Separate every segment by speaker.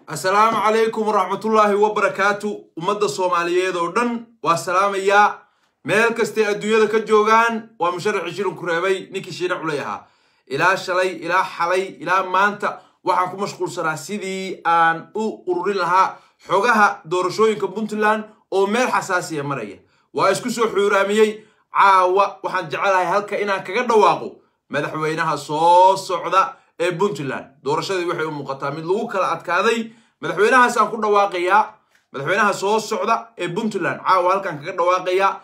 Speaker 1: Asalaamu calaykum waraxmatullaahi wabarakaatu. Ummadda Soomaaliyeed oo dhan waa salaamayaa meel kastay adduunyada ka joogaan. Waa musharaxii shilinku reebay, ninkii Shiine Culey ahaa. Ilaa shalay, ilaa xalay, ilaa maanta waxaan ku mashquulsanaa sidii aan u ururin lahaa xogaha doorashooyinka Puntland oo meel xasaasiya maraya. Waa isku soo xuuraamiyey. Caawa waxaan jecelahay halka inaan kaga dhawaaqo madaxweynaha soo socda ee Puntland. Doorashadii waxay u muuqataa mid lagu kala adkaaday. Madaxweynahaasaan ku dhawaaqayaa, madaxweynaha soo socda ee Puntland caawa halkaan kaga dhawaaqayaa.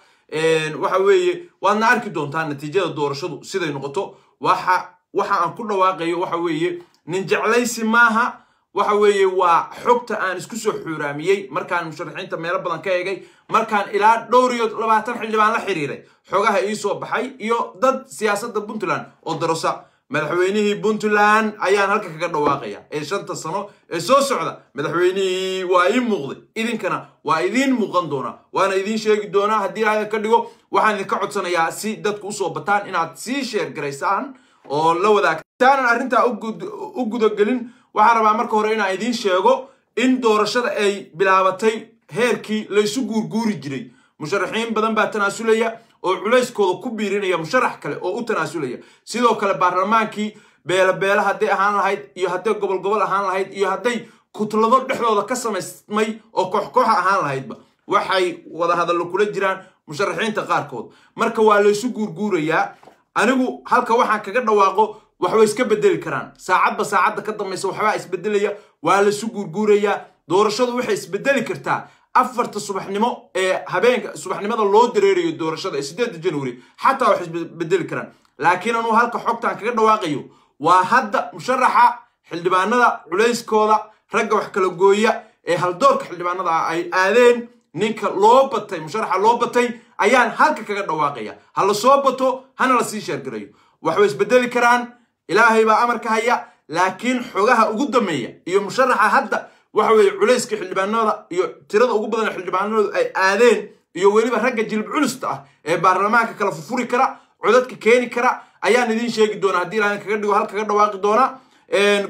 Speaker 1: Waxa weeye, waadna arki doontaa natiijada doorashadu siday noqoto. Waxa aan ku dhawaaqayo waxa weeye nin jeclaysi maaha, waxa weeye waa xogta aan isku soo xuuraamiyey markaan musharaxiinta meelo badan ka eegay, markaan ilaa dhowr iyo 20 xildhibaan la xiriiray, xogaha ii soo baxay iyo dad siyaasadda Puntland oo darosa. Madaxweynihii Puntland ayaan halka kaga dhawaaqaya ee 5ta sano ee soo socda. Madaxweynihii waa ii muuqday, idinkana waa idiin muuqan doonaa, waana idiin sheegi doonaa haddii Ilaahay ka dhigo. Waxaan idinka codsanayaa si dadku usoo bataan inaad sii share garaysaan oo la wadaagtaanan. Arrintaa u gudagelin, waxaan rabaa marka hore inaan idiin sheego in doorashada ay bilaabatay heerkii laysu guurguuri jiray. Musharaxiin badan baa tanaasulaya oo culayskooda ku biirinaya musharax kale oo u tanaasulaya. Sidoo kale baarlamaankii beela beela hadday ahaan lahayd, iyo hadday gobol gobol ahaan lahayd, iyo hadday kutlado dhexdooda ka samaysmay oo koox kooxa ahaan lahaydba, waxay wada hadallo kula jiraan musharaxiinta qaarkood. Marka waa laysu guurguurayaa. Anigu halka waxaan kaga dhawaaqo waxbay iska bedeli karaan, saacadba saacadda ka dambaysa waxbaa isbedelaya. Waa laysu guurguurayaa. Doorashadu waxay isbedeli kartaa 4ta subaxnimo ee habeenka subaxnimada loo dareerayo doorashada ee 8da January, xataa waxay isbedeli karaan. Laakiin anuu halka xogtaan kaga dhawaaqayo waa hadda musharaxa xildhibaanada culayskooda, ragga wax kala gooya ee haldoorka xildhibaanada ah ay aadeen, ninka loo batay, musharaxa loo batay ayaan halka kaga dhawaaqaya. Ha la soo bato, hana la sii share garayo. Waxbay isbedeli karaan, Ilaahay baa amarka haya. Laakiin xogaha ugu dambeeya iyo musharaxa hadda waxa weeye culayska xildhibaanada iyo tirada ugu badan ee xildhibaanadu ay aadeen, iyo weliba ragga jilib culusta ah ee baarlamaanka kala furfuri kara, codadka keeni kara, ayaan idiin sheegi doonaa haddii Ilaahay kaga dhigo, halkaga dhawaaqi doonaa.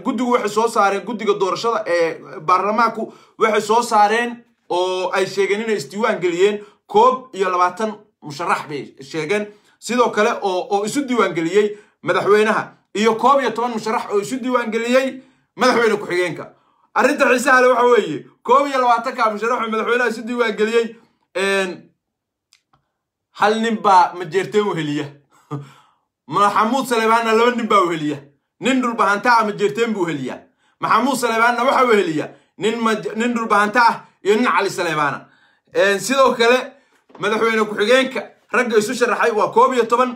Speaker 1: Guddigu waxay soo saareen, guddiga doorashada ee baarlamaanku waxay soo saareen oo ay sheegeen inay isdiiwaan geliyeen 21 musharax bay sheegeen. Sidoo kale oo isu diiwaan geliyey madaxweynaha, iyo 11 musharax oo isu diiwaan geliyey madaxweyne ku-xigeenka. Arrinta xiisaha le waxa weeye 21ka musharax oo madaxweynaha isu diiwaan geliyey, hal nin baa Majeerteen weheliya, Maxamuud Saleebaanna laba nin baa weheliya. Nin Dhulbahanta ah Majeerteen buu weheliyaa, Maxamuud Saleebaanna waxa weheliya nin Dhulbahanta ah iyo nin Cali Saleebaana. Sidoo kale madaxweyne ku-xigeenka ragga isu sharaxay waa 11,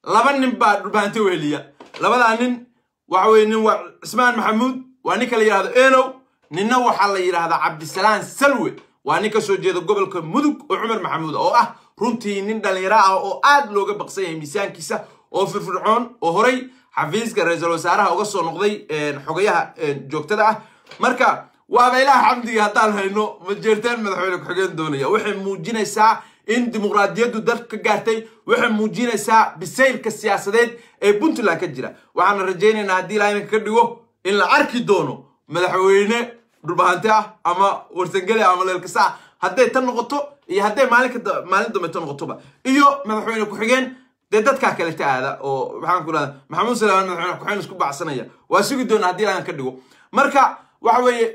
Speaker 1: laba nin baa Dhulbahante weheliya. Labadaa nin waxa weye, nin waa Cismaan Maxamuud, waa ninka la yidhahdo Enow, ninna waxaa la yidhahdaa Cabdisalaan Salwe, waa nin ka soo jeeda gobolka Mudug oo Cumar Maxamuud, oo ah runtii nin dhallinyaro ah oo aad looga baqsan yahay miisaankiisa, oo firfircoon, oo horay xafiiska ra-iisul wasaaraha uga soo noqday xogayaha joogtada ah. Marka waaba Ilaah xamdiga haddaan hayno Majeerteen madaxweyne ku-xigeen doonaya. Waxay muujinaysaa in dimuqraadiyaddu dalka ka gaartay, waxay muujinaysaa bisaylka siyaasadeed ee Puntland ka jira. Waxaana rajaynaynaa haddii Ilaah iminka ka dhigo in la arki doono madaxweyne Dhulbahante ah ama Warsangeli ama Leelkasa ah hadday tan noqoto, iyo hadday maalin dambe tan noqotoba, iyo madaxweyne ku-xigeen dee dadkaa kaleta aada oo maxaan ku rahda Maxamuud Salaaman madaxweyne ku-xigeen isku bacsanaya. Waa sugi doona haddii Ilaahan ka dhigo. Marka waxa weeye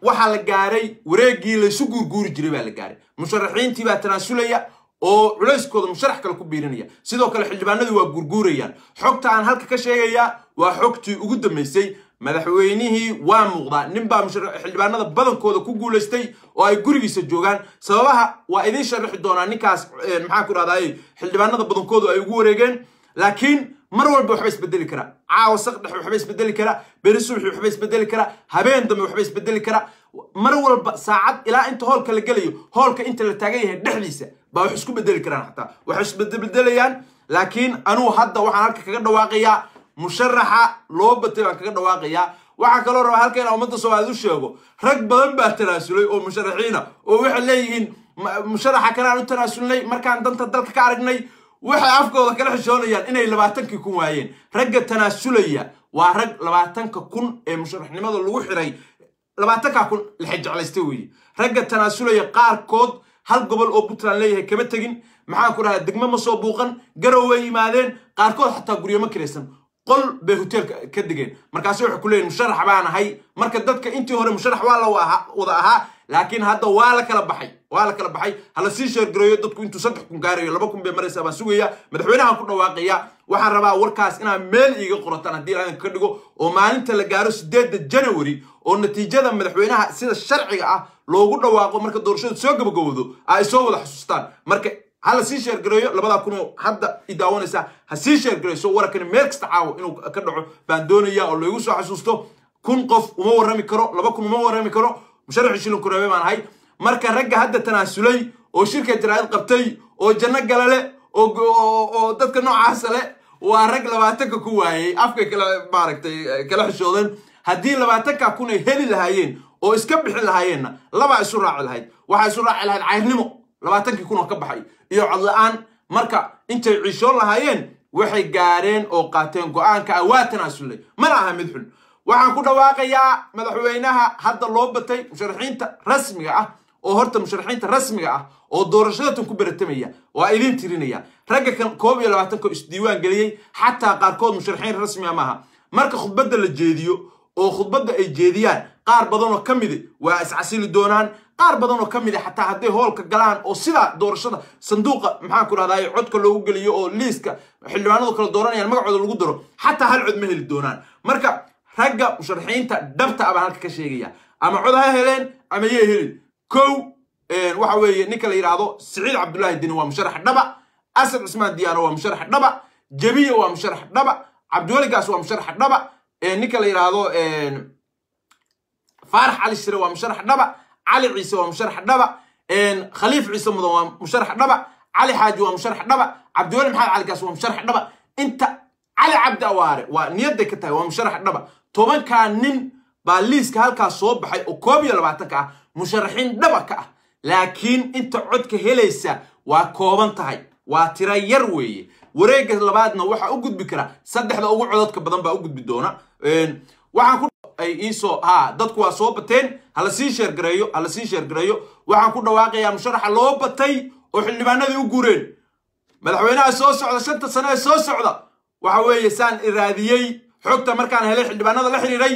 Speaker 1: waxaa la gaaray wareeggii laysu guurguuri jiray baa la gaaray. Musharaxiintii baa tanaasulaya oo culayskooda musharax kale ku biirinaya. Sidoo kale xildhibaanadu waa guurguurayaan. Xogta aan halka ka sheegayaa waa xogtii ugu dambeysay. Madaxweynihii waa muuqdaa, ninbaa xildhibaanada badankooda ku guulaystay oo ay gurigiisa joogaan. Sababaha waa idiin sharaxi doonaa ninkaas, maxaan ku rahdaay, xildhibaanada badankoodu ay ugu wareegeen. Laakiin mar walba waxba isbedeli karaa. Caawa saq dhexe waxba isbedeli karaa, beri subaxi waxba isbedeli karaa, habeen dambe waxba isbedeli karaa. Mar walba saacad ilaa inta hoolka la gelayo, hoolka inta la taagan yahay dhexdiisa baa wax isku bedeli karaan, xataa waxay isbedbedelayaan. Laakiin anugu hadda waxaan halka kaga dhawaaqayaa musharaxa loo batay baan kaga dhawaaqayaa. Waxaan kaloo rabaa halka inaan ummadda Soomaaliyeed u sheego rag badan baa tanaasulay oo musharaxiina, oo waxay leeyihiin musharaxa kale aan u tanaasulnay markaan danta dalka ka aragnay. Waxay afkooda kala xishoonayaan inay 20kii kun waayeen. Ragga tanaasulaya waa rag 20ka kun ee musharaxnimada lagu xiray. 20,000 la jeclaystay weeye. Ragga tanaasulaya qaarkood hal gobol oo Puntland leeyahay kama tegin, maxaan ku dhahaa, degmo ma soo buuqan, Garow way yimaadeen, qaarkood xataa guryo ma kiraysan, qol bay hoteelka ka degeen. Markaasi waxay ku leeyihin musharax baan ahay. Marka dadka intii hore musharax waa la wada ahaa, laakiin hadda waa la kala baxay, waa la kala baxay. Hala sii sheergareeyo dadku intuu 3000 gaarayo, 2000 bay maraysaa baan sugaya. Madaxweynahan ku dhawaaqaya. Waxaan rabaa warkaas inaad meel iiga qorataan haddii ilaahay ka dhigo, oo maalinta la gaaro 8 January oo natiijada madaxweynaha sida sharciga ah loogu dhawaaqo marka doorashadu soo gabagabowdo ay soo wada xasuustaan. Marka hala sii sheergareeyo, 2000 oo hadda i daawanaysa ha sii sheergareyso. Wararkani meel kasta caawa inuu ka dhaco baan doonaya oo loogu soo xasuusto. 1000 qof uma warrami karo, 2000 uma warrami karo, musharaxii shilin kureebe baan ahay. Marka ragga hadda tanaasulay oo shirka jaraa'id qabtay oo janno galale oo dadka noocaasa leh waa rag 20-ka ku waayey, afkay kala maaragtay kala xishoodeen. Haddii 20,000 ay heli lahaayeen oo iska bixin lahaayeenna, labaa isu raaci lahayd. Waxaa isu raaci lahayd cayrnimo 20,000 oo ka baxay iyo cod la-aan. Marka intay ciishoon lahaayeen waxay gaareen oo qaateen go'aanka ah waa tanaasulay, mana aha mid xun. Waxaan ku dhawaaqayaa madaxweynaha hadda loo batay musharaxiinta rasmiga ah, oo horta musharaxiinta rasmiga ah oo doorashadatan ku beratamaya waa idin tirinaya. Ragga kan 21-ka isdiiwaan geliyey xataa qaarkood musharaxiin rasmiga maaha. Marka khudbadda la jeediyo oo khudbadda ay jeediyaan, qaar badanoo ka midi waa iscasili doonaan. Qaar badanoo ka midi xataa hadday hoolka galaan oo sidaa doorashada sanduuqa, maxaan ku rahdaa, codka loogu geliyo oo liiska xildhibaanadu kala dooranayaan magacooda lagu daro, xataa hal cod ma heli doonaan. Marka ragga musharaxiinta dhabta ah baan halka ka sheegaya, ama cod ha heleen ama yay helin. Kow waxa weeye ninka la yidhaahdo Siciid Cabdullaahi Dini waa musharax dhaba, Asad Cusmaan Diyaano waa musharax dhaba, Jabiya waa musharax dhaba, Cabdiweligaas waa musharax dhaba, ninka la yidhaahdo Faarax Cali Shire waa musharax dhaba, Cali Ciise waa musharax dhaba, Khaliif Ciise Mudan waa musharax dhaba, Cali Xaaji waa musharax dhaba, Cabdiweli Maxamed Caligaas waa musharax dhaba, inta Cali Cabdi Awaare waa niyadday ka tahay waa musharax dhaba. 10-kaa nin baa liiska halkaas soo baxay oo 21-ka ah musharaxiin dhaba ka ah, laakiin inta codka helaysa waa kooban tahay, waa tira yar weeye. Wareegga labaadna waxaa u gudbi kara saddexda ugu codadka badan baa u gudbi doona. Waxaan ku ay iisoo ha dadku waa soo bateen, hala sii sheergareeyo, hala sii sheergareeyo. Waxaan ku dhawaaqayaa musharaxa loo batay oo xildhibaanadii u guureen madaxweynaha soo socda 5-ta sano ee soo socda waxa weeye, saan iraadiyey xogta markaan helay xildhibaanada la xiriiray,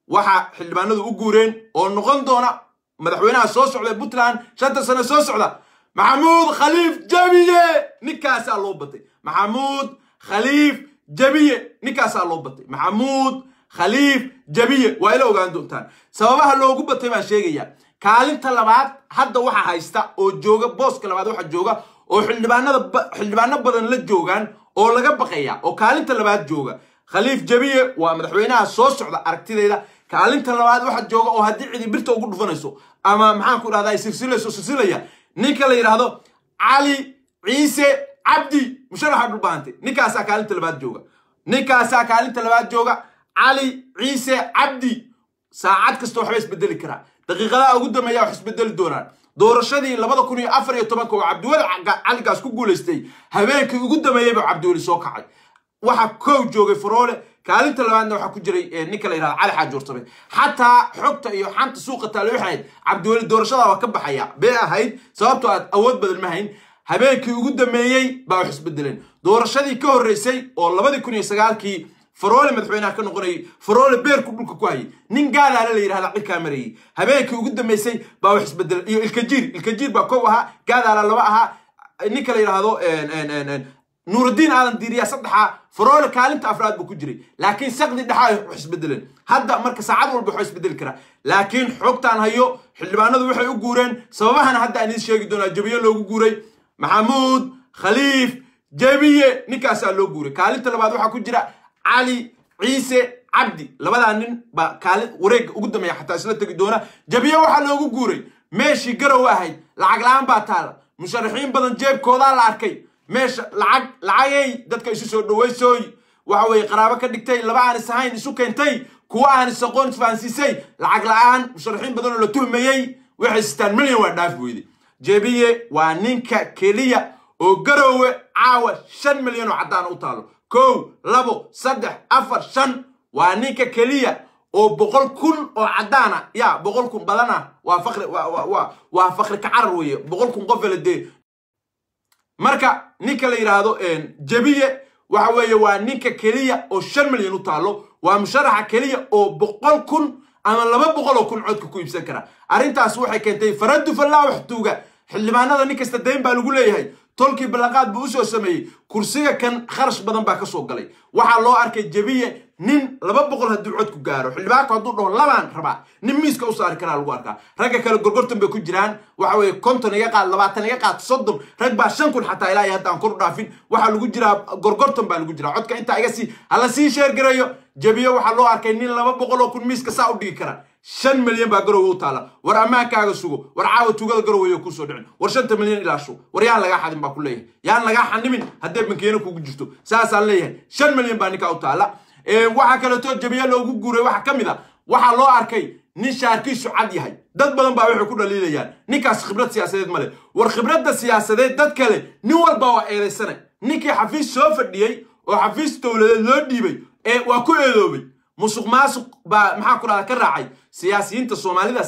Speaker 1: waxa xildhibaanadu u guureen oo noqon doona madaxweynaha soo socda ee Puntland 5-ta sano soo socda Maxamuud Khaliif Jabiye. Ninkaasaa loo batay, Maxamuud Khaliif Jabiye, ninkaasaa loo batay, Maxamuud Khaliif Jabiye. Waa ila ogaan doontaan sababaha loogu batay baan sheegayaa. Kaalinta labaad hadda waxa haysta oo jooga booska labaad, waxa jooga oo xildhibaanada xildhibaano badan la joogaan oo laga baqaya oo kaalinta labaad jooga Khaliif Jabiye waa madaxweynaha soo socda aragtidayda. Kaalinta labaad waxa jooga oo haddii cidi birta ugu dhufanayso ama maxaan ku dhahdaa silsilayso silsilaya ninka la yidhaahdo Cali Ciise Cabdi, musharaxa Dhulbaante. Ninkaasaa kaalinta labaad jooga, ninkaasaa kaalinta labaad jooga, Cali Ciise Cabdi. Saacad kasta waxba isbedeli karaa, daqiiqadaha ugu dambeeya wax isbedeli doonaan. Doorashadii 2014-ka oo Cabdiweli Caligaas ku guulaystay, habeenkii ugu dambeeyey buu Cabdiweli soo kacay. Waxa kow joogay Faroole, kaalinta labaadna waxaa ku jiray ninka la yidhahdo Cali Xaaji Warsame. Xataa xogta iyo xanta suuqa taale waxay ahayd Cabdiweli doorashada waa ka baxaya bee ahayd, sababtoo aad awood badan ma hayn. Habeenkii ugu dambeeyey baa wax isbedeleen. Doorashadii ka horreysay oo 2009-kii Faroole madaxweynaha ka noqonayay, Faroole beerku dhulka ku hayay, nin Gaadaale la yidhahda cirkaa marayay. Habeenkii ugu dambeysay baa wax isbedeleen. Iyo Ilkajiir, Ilkajiir baa kow ahaa, Gaadaala laba ahaa, ninka la yidhaahdo Nuurudiin Aadan Diiriya saddexaa, Faroole kaalinta afraad buu ku jiray, laakiin saqdi dhexaa wax isbedeleen. Hadda marka saacad walba wax isbedeli karaa, laakiin xogtaan hayo xildhibaanadu waxay u guureen sababahana hadda aan idiin sheegi doonaa. Jabiye loogu guuray Maxamuud Khaliif Jabiye, ninkaasaa loo guuray. Kaalinta labaad waxaa ku jira Cali Ciise Cabdi. Labadaa nin baa kaalin wareegga ugu dambeeya xataa isla tegi doona. Jabiye waxaa loogu guuray meeshii Garow ahayd lacag la-aan baa taala, musharaxiin badan jeebkoodaa la arkay meesha lacag lacagay dadka isu soo dhaweysooy, waxa weeye qaraabo ka dhigtay, laba aan is ahayn isu keentay, kuwa aan is aqoon isfahansiisay. Lacag la-aan musharaxiin badan oo la tuhmayey waxay sitaan milyan waa dhaafi weyday. Jebiye waa ninka keliya oo Garoowe caawa 5 milyan oo caddaan u taalo. 1, 2, 3, 4, 5 waa ninka keliya oo 100,000 oo caddaana, ya 100,000 badana waa faqri, waa faqri ka carar weeye, 100,000 qof la dee. Marka ninka la yidhaahdo Jabiye waxa weeye waa ninka keliya oo 5 milyan u taallo, waa musharaxa keliya oo 100,000 ama 200,000 codka ku iibsan kara. Arrintaas waxay keentay faradu fallaa wax tuuga. Xildhibaanada nin kasta dayn baa lagu leeyahay, tolkii ballanqaad buu usoo sameeyey, kursiga kan kharash badan baa ka soo galay. Waxaa loo arkay Jabiye nin 200 hadduu codku gaaro, xildhibaanku hadduu dhaho labaan rabaa, nin miiska u saari karaa lagu arkaa. Ragga kale gorgortan bay ku jiraan, waxa weeye 50 iga qaad, 20 iga qaad, 30, rag baa 5,000 xataa ilaa iyo hadda aan kor u dhaafin. Waxaa lagu jiraa gorgortan baa lagu jiraa, codka intaa iga sii hala sii sheergareeyo. Jabiye waxaa loo arkay nin 200,000 miiska saa u dhigi kara. 5 milyan baa Garowe u taala. War ammaankaaga sugo, war caawa tuugada Garowe kusoo dhicin, war 5 milyan ilaasho, war yaan lagaa xadin baa ku leeyahay, yaan lagaa xanimin haddee bankiyeena kugu jirto, saasaan leeyahay. 5 milyan baa ninkaa u taala. Waxaa kaleeto Jabiye loogu guuray waxaa ka mid a, waxaa loo arkay nin shaarkiisu cad yahay. Dad badan baa waxay ku dhaliilayaan ninkaas khibrad siyaasadeed male. War khibradda siyaasadeed dad kale nin walba waa eedaysanay. Ninkii xafiis soo fadhiyey oo xafiis dowladeed loo dhiibay ee waa ku eedoobay, musuq maasuq baa maxaa ku dhahda ka raacay. Siyaasiyiinta Soomaalida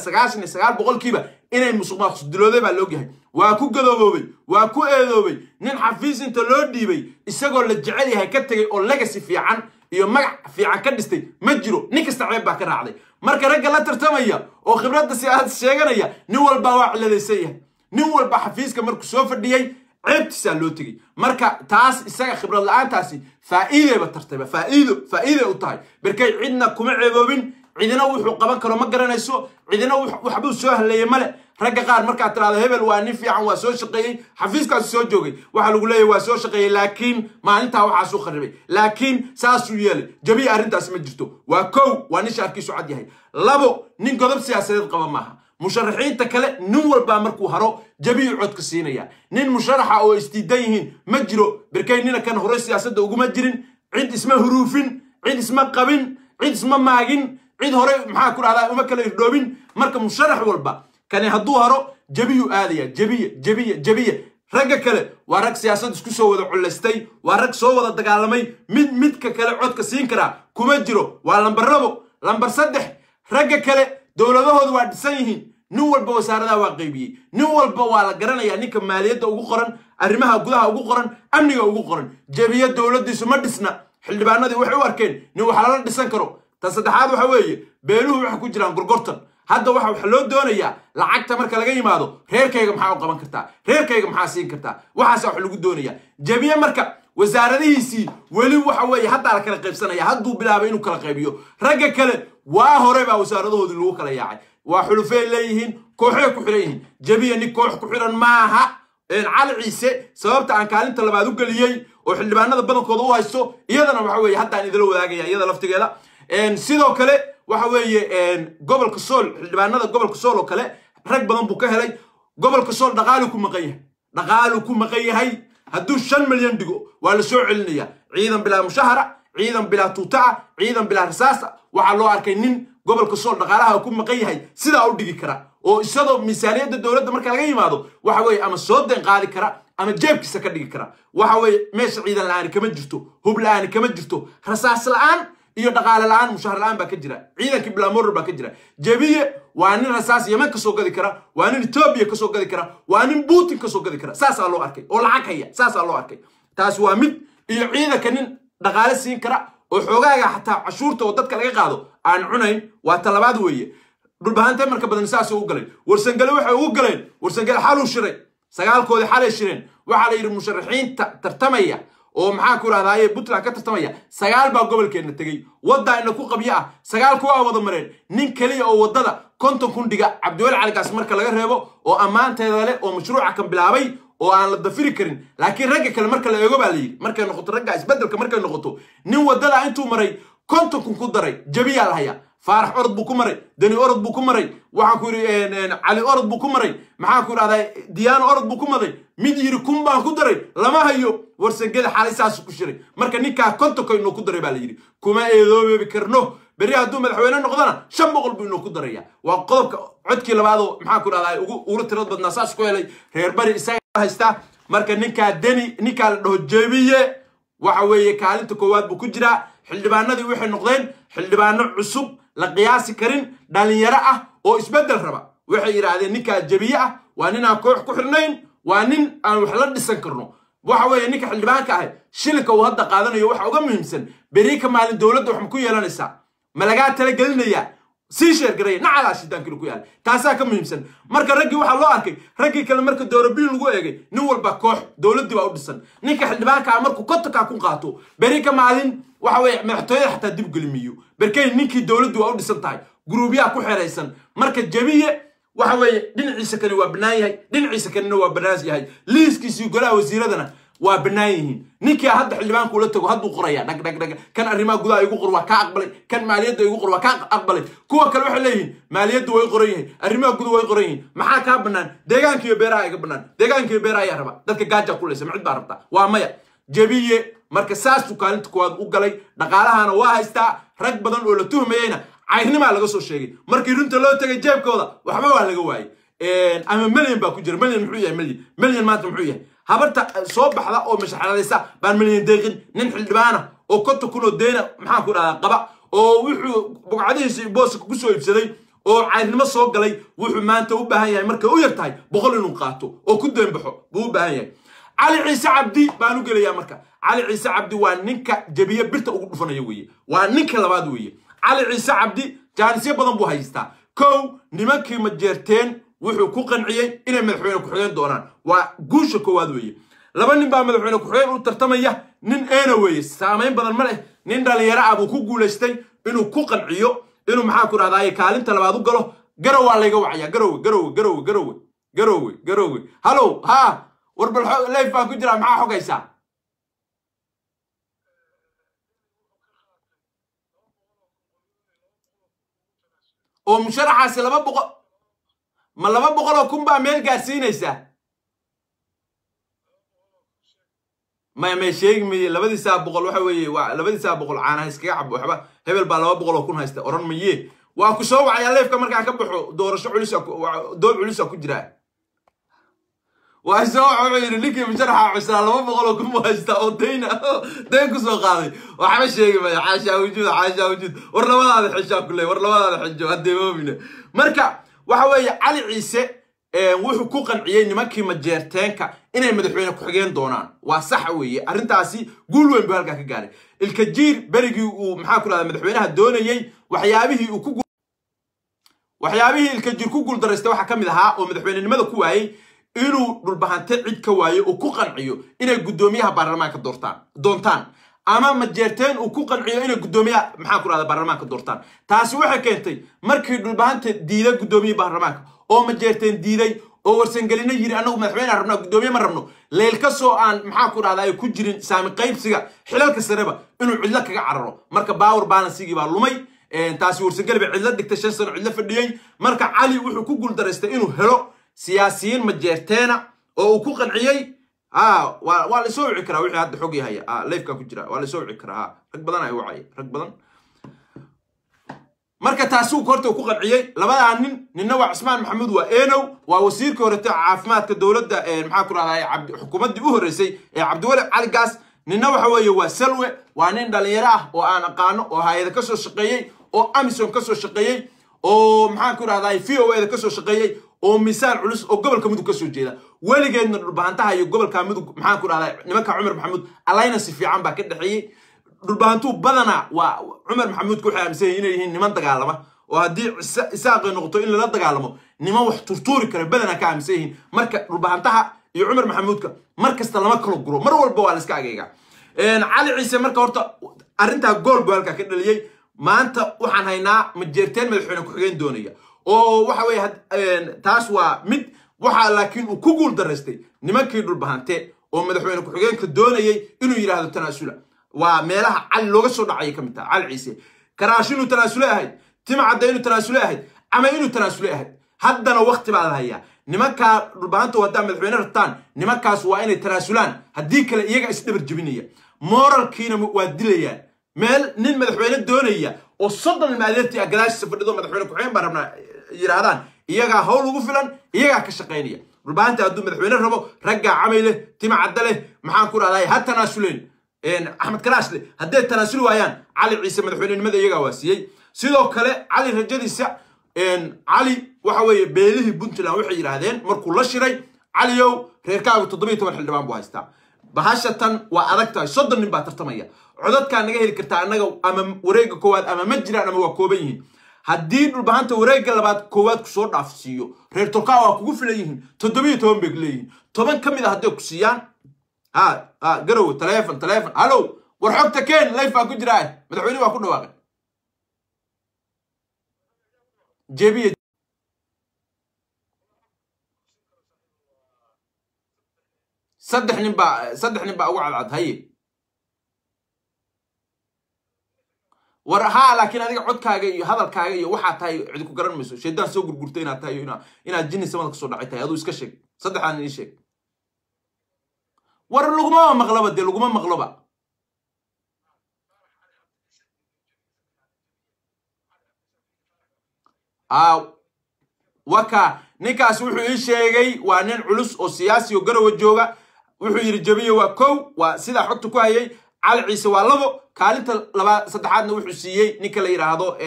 Speaker 1: 99% inay musuq maasuq dilooday baa loogyahay. Waa ku gadooboobay, waa ku eedoobay. Nin xafiis inta loo dhiibay isagoo la jecel yahay ka tegay oo legacy fiican iyo magac fiican ka dhistay ma jiro, nin kasta ceeb baa ka raacday. Marka ragga la tartamaya oo khibradda siyaasad sheeganaya nin walba waa ciladaysan yahay, nin walba xafiiska markuu soo fadhiyey ceebtiisaa loo tegey. Marka taas isaga khibrad la-aantaasi faa'iidayba tartayba, faa'iido faa'iiday u tahay. Berkay cidna kuma ceeboobin, cidina wuxuu qaban karo ma garanayso, cidina waxbuu soo haleeyey male. Ragga qaar markaad tiraahdo hebel waa nin fiican, waa soo shaqeeyey, xafiiskaasu soo joogay, waxaa lagu leeyahy waa soo shaqeeyey laakiin maalintaa waxaasuu kharibay, laakiin saasuu yeelay. Jabiya arrintaasi ma jirto. Waa kow, waa nin shaarkiisu cad yahay. Labo, nin godob siyaasadeed qaba maaha. Musharaxiinta kale nin walbaa markuu haro Jabiyu codka siinaya. Nin musharaxa oo isdiidan yihiin ma jiro. Berkay nina kan hore siyaasadda uguma jirin, cid isma huruufin, cid isma qabin, cid isma maagin, cid hore maxaa ku dhahdaa uma kala irdhoobin. Marka musharax walba kani hadduu haro Jabiyuu aadaya, Jabiye, Jabiye, Jabiye. Ragga kale waa rag siyaasad isku soo wada culaystay, waa rag soo wada dagaalamay, mid midka kale codka siin karaa kuma jiro. Waa lambar 2. Lambar 3, ragga kale dowladahoodu waa dhisan yihiin, nin walba wasaaradaha waa qaybiyey, nin walba waa la garanayaa ninka maaliyadda ugu qoran, arrimaha gudaha ugu qoran, amniga ugu qoran. Jabiye dowladdiisu ma dhisna, xildhibaanadii waxay u arkeen nin wax lala dhisan karo. Tan saddexaad waxa weeye beeluhu waxay ku jiraan gorgortan. Hadda waxa wax loo doonayaa lacagta marka laga yimaado, reerkayga maxaa u qaban kartaa, reerkayga maxaa siin kartaa, waxaasa wax lagu doonayaa. Jabiye marka wasaaradihiisii weli waxa weeye haddaa la kala qaybsanaya, hadduu bilaabay inuu kala qaybiyo. Ragga kale waa hore baa wasaaradahoodii lagu kala yaacay, waa xulufay leeyihiin, kooxay ku xiran yihiin. Jabiye nin koox ku xiran maaha. Cali Ciise sababta aan kaalinta labaad u geliyey oo xildhibaanada badankooda u haysto iyadana waxa weeye haddaan idila wadaagaya iyada laftigeeda. Sidoo kale waxa weeye gobolka Sool, xildhibaanada gobolka Sool oo kale rag badan buu ka helay. Gobolka Sool dhaqaaluu ku maqan yahay, dhaqaaluu ku maqan yahay. Hadduu 5 milyan dhigo waa la soo celinaya. Ciidan bilaa mushahara, ciidan bilaa tuutaca, ciidan bilaa rasaasa. Waxaa loo arkay nin gobolka Sool dhaqaalaha ku maqan yahay sidaa u dhigi kara, oo isagoo miisaaniyadda dowladda marka laga yimaado waxa weeye ama soo deen qaadi kara ama jeebkiisa ka dhigi kara. Waxa weeye meesha ciidan la-aani kama jirto, hub la-aani kama jirto, rasaas la-aan iyo dhaqaale la-aan, mushahar la-aan baa ka jira, ciidankii bilaamorar baa ka jira. Jabiye waa nin rasaas Yemen ka soo gadi kara, waa nin Etoobiya ka soo gadi kara, waa nin Putin ka soo gadi kara, saasaa loo arkay oo lacag haya, saasaa loo arkay. Taasi waa mid. Iyo ciidanka nin dhaqaale siin kara oo xoogaaga xataa cashuurta oo dadka laga qaado aan cunayn, waa talabaad weeye. Dhulbahantee marka badan saasuu u galay. Warsangale waxay ugu galeen, Warsangale xaluu shiray, sagaalkoodii xalay shireen. Waxaa la yidhi musharaxiinta tartamaya oo maxaa ku idhahdaaye Puntland ka tartamaya 9 baa gobolkeenna tegey, waddaa ina ku qabyo ah, 9 kuwaa wada mareen. Nin keliya oo waddada 50,000 dhiga Cabdiweli Caligaas marka laga reebo oo ammaanteeda leh oo mashruuca kan bilaabay oo aan la dafiri karin, laakiin ragga kale marka la eego baa la yidhi markay noqoto ragga isbeddelka markay noqoto nin waddada intuu maray 50,000 ku daray Jabiyaa la hayaa. Faarax orod buu ku maray, Deni orod buu ku maray, waxaan ku yidhi Cali orod buu ku maray, maxaan ku idhahdaa Diyaano orod buu ku maray, mid yidhi 1000 baan ku daray lama hayo. Warsangeli xalay saasuu ku shiray. Marka ninkaa 50-ka inuu ku daray baa la yidhi kuma eedoobebi karno, berri hadduu madaxweyne noqdona 500 buu inoo ku daraya. Waa qodobka codkii labaadoo maxaa ku idhahdaa ugu tirad badnaa saas ku helay reer bari isaga haysta. Marka ninkaa Deni, ninkaa la dhaho Jebiye waxa weeye kaalinta koowaad buu ku jiraa. Xildhibaanadii waxay noqdeen xildhibaano cusub, la qiyaasi karin, dhalinyaro ah oo isbeddel raba. Waxay yidhaahdeen ninkaa Jabiye ah waa nin aan koox ku xirnayn, waa nin aan wax la dhisan karno. Waxa weeye ninka xildhibaanka ahi shilinka uu hadda qaadanayo waxa uga muhiimsan beri ka maalin dowladda wax ma ku yeelanaysaa, ma lagaa talagelinayaa, sii sheergaraya nacalaa shidaankii ku yaala, taasaa ka muhiimsan. Marka raggii waxaa loo arkay, raggii kale marka doorabiin lagu eegay, nin walba koox dowladdii baa u dhisan. Ninka xildhibaanka ah markuu 50-kaa ku qaato, beri ka maalin waxa weeye madaxtooyada xataa dib gelimiyo berkey, ninkii dowladdu waa u dhisan tahay, guruubyaha ku xeraysan. Marka Jabiye waxa weeye dhinaciisa kani waa bannaan yahay, dhinaciisa kanina waa bannaan yahay, liiskiisii golaha wasiiradana waa bannaan yihiin. Ninkii hadda xildhibaanku ula tago hadduu qoraya dhag dhag dhag, kan arrimaha gudaha igu qor waa kaa aqbalay, kan maaliyadda igu qor waa kaa aqbalay. Kuwa kale waxay leeyihiin maaliyaddu way qoran yahay, arrimaha guduhu way qoran yihiin, maxaa kaa bannaan? Deegaanka iyo beeraha iga bannaan. Deegaanka iyo beeraha ayaa raba, dadka gaajaa kulaysa, ma cid baa rabta? Waa maya. Jabiye marka saasuu kaalinta koowaad u galay, dhaqaalahana waa haystaa. Rag badan oo la tuhmayeyna cayrnimaa laga soo sheegay, markii runta loo tegay jeebkooda waxba waa laga waayey, ama milyan baa ku jira. Milyan muxuu yahay? Milyan maanta muxuu yahay? Habarta soo baxda oo mashaxaladaysa baan milyan deeqin. Nin xildhibaana oo 50,000 oo deena, maxaan ku dhahdaa, qaba oo wuxuu bugcadihiisa booska ku soo iibsaday oo cayrnimo soo galay, wuxuu maanta u baahan yahay markay u yar tahay 100 inuu qaato oo ku deenbaxo buu u baahan yahay. Cali Ciise Cabdi baan u gelayaa. Marka Cali Ciise Cabdi waa ninka Jabiye birta ugu dhufanaya weeye, waa ninka labaad weeye. Cali Ciise Cabdi jaanisyo badan buu haystaa. Kow, nimankii Majeerteen wuxuu ku qanciyey inay madaxweyne ku-xigeen doonaan, waa guusha koowaad weeye. Laba nin baa madaxweyne ku-xigeen u tartamaya, nin eena weeye, saamayn badan ma leh, nin dhalinyaro ah buu ku guulaystay inuu ku qanciyo inuu, maxaa ku dhahdaye, kaalinta labaad u galo. Garow waa layga wacaya. Garowe, Garowe, Garowe, Garowe, Garowe, Garowe. Halow, ha, war bal live baan ku jiraa, maxaa xogaysaa? Oo musharaxaasi 200 ma 200,000 baa meel gaarsiinaysaa? Maya, may sheegi maye. Labadiisaa boqol waxa weeye, waa labadiisaa boqol caanaha iskaga cabo. Waxba hebel baa 200,000 haysta oran maye. Waa ku soo wacayaa leefka markaan ka baxo. Doorasho culisa, dood culisa ku jiraa. Waa soo wuxuu yidhi ninkii musharaxa cuslaa 200,000 buu haystaa oo dayna dayn ku soo qaaday. Waxba sheegi maya. Xaashaa wujuud, xaashaa wujuud. War labadaada xishaa ku leey, war labadaada xijo hadeemoomine. Marka waxa weeye Cali Ciise wuxuu ku qanciyey nimankii Majeerteenka inay madaxweyne ku-xigeen doonaan, waa sax weeye arrintaasi, guul weyn buu halkaa ka gaaray. Ilkajiir berigii uu, maxaa ku dhahda, madaxweynaha doonayey, waxyaabihii uu ku waxyaabihii Ilkajiir ku guuldaraystay waxaa ka mid ahaa oo madaxweynenimada ku waayey inuu Dhulbahante cid ka waayo uu ku qanciyo inay guddoomiyaha baarlamaanka doortaan doontaan, ama Majeerteen uu ku qanciyo inay guddoomiyaha, maxaa ku dhahda, baarlamaanka doortaan. Taasi waxay keentay markii Dhulbahante diiday guddoomiyaha baarlamaanka oo Majeerteen diiday oo Warsangelino yiri annagu madaxweyne rabnaa, guddoomiye ma rabno, leelkasoo aan, maxaa ku dhahda, ay ku jirin saami qaybsiga xilalka sareba, inuu cidlo kaga cararo. Marka power balancigii baa lumay, taasi Warsangeli bay cidlo dhigtay, 5 sano cidlo fadhiyey. Marka Cali wuxuu ku guuldaraystay inuu helo siyaasiyiin Majeerteena oo uu ku qanciyey. Waa la soo wici karaa wixii hadda xog yahay, lifeka ku jira waa la soo wici karaa, rag badan ay wacay, rag badan. Marka taasuu horta ku qanciyey labadaa nin. Ninna waa Cismaan Maxamuud, waa Enow, waa wasiirkii horete caafimaadka dowladda, maxaa ku dhahday, xukuumaddii u horreysay ee Cabdiweli Cali Gaas. Ninna waxa weeye waa Salwe, waa nin dhalinyaro ah oo aan aqaano oo hay-ada ka soo shaqeeyey oo Amison ka soo shaqeeyey oo, maxaan ku dhahday, V O A da ka soo shaqeeyey oo miisaan culus oo gobolka Mudug ka soo jeeda. Weligeedna Dhulbahantaha iyo gobolka Mudug, maxaan ku dhahday, nimanka Cumar Maxamuud alliance fiican baa ka dhexeeyey. Dhulbahantuu badanaa waa Cumar Maxamuudka waxay aaminsan yihiin inay yihiin niman dagaalama, oo haddii Isaaqay noqoto in lala dagaalamo niman wax turtuuri kara badanaa ka aaminsan yihiin. Marka Dhulbahantaha iyo Cumar Maxamuudka mar kasta lama kala guro, mar walba waa la iska ageegaa. Cali Ciise marka horta arrintaa gool buu halkaa ka dhaliyey. Maanta waxaan haynaa Majeerteen madaxweyne ku-xigeen doonaya oo waxa weeye taas waa mid waxa, laakiin uu ku guul daraystay nimankii Dhulbahante oo madaxweyne ku-xigeenka doonayay inuu yidhaahdo tanaasula. Waa meelaha Cali looga soo dhacayay ka mid taha. Cali Ciise Karaash inuu tanaasule ahayd, Timacadda inuu tanaasule ahayd, ama inuu tanaasule ahayd, haddana wakti baa la hayaa. Nimankaa Dhulbahantu haddaa madaxweyne rabtaan, nimankaas waa inay tanaasulaan, haddii kale iyaga isdhabar jebinaya, moralkiina waa dilayaan. Meel nin madaxweyne doonaya oo 30 ilmaadeertii ah gadaashiisa fadhido madaxweyne ku-xigeen baan rabnaa yidhaahdaan, iyagaa hawl ugu filan, iyagaa ka shaqaynaya. Dhulbahanta hadduu madaxweyne rabo, raggaa Camay leh, Tima Cadda leh, maxaan ku dhahday, ha tanaasuleen, Axmed Karaash leh, hadday tanaasuli waayaan Cali Ciise madaxweynenimada iyagaa waa siiyey. Sidoo kale Cali rajadiisa, Cali waxa weeye beelihii Puntland waxay yidhaahdeen markuu la shiray, Caliyow, reerkaagu 17 xildhibaan buu haystaa, bahasha tan waa adag tahay, 30 nin baa tartamaya, codadkaa naga heli kartaa annaga ama wareegga koowaad ama ma jiraan ama waa kooban yihiin. Haddii Dhulbahanta wareegga labaad koowaad ku soo dhaafsiiyo, reer tolkaa waa kugu filan yihiin, 17 bay leeyihiin, 10 ka mid a hadday ku siiyaan. Ha ha, Garowe, taleefon, taleefon, hallow, war xogta keen, live baa ku jiraa, madaxweyne waa ku dhawaaqay jebiye. Saddex nin baa ugu cadcad. Haye, war haa, laakiin adiga codkaaga iyo hadalkaaga iyo waxaa tahay cidi ku garan mayso, shaydaan soo gurgurtay inaad tahay iyo inaad jinni samada kasoo dhacay tahay. Aduu iska sheeg, saddexaan ii sheeg. War laguma maqloba, dee laguma maqloba. Waka ninkaas wuxuu ii sheegay waa nin culus oo siyaasi oo Garowe jooga. Wuxuu yidhi Jabiye waa kow, waa sidaa xogta ku hayay. Cali Ciise waa labo, kaalinta laba saddexaadna wuxuu siiyey ninka la yidhaahdo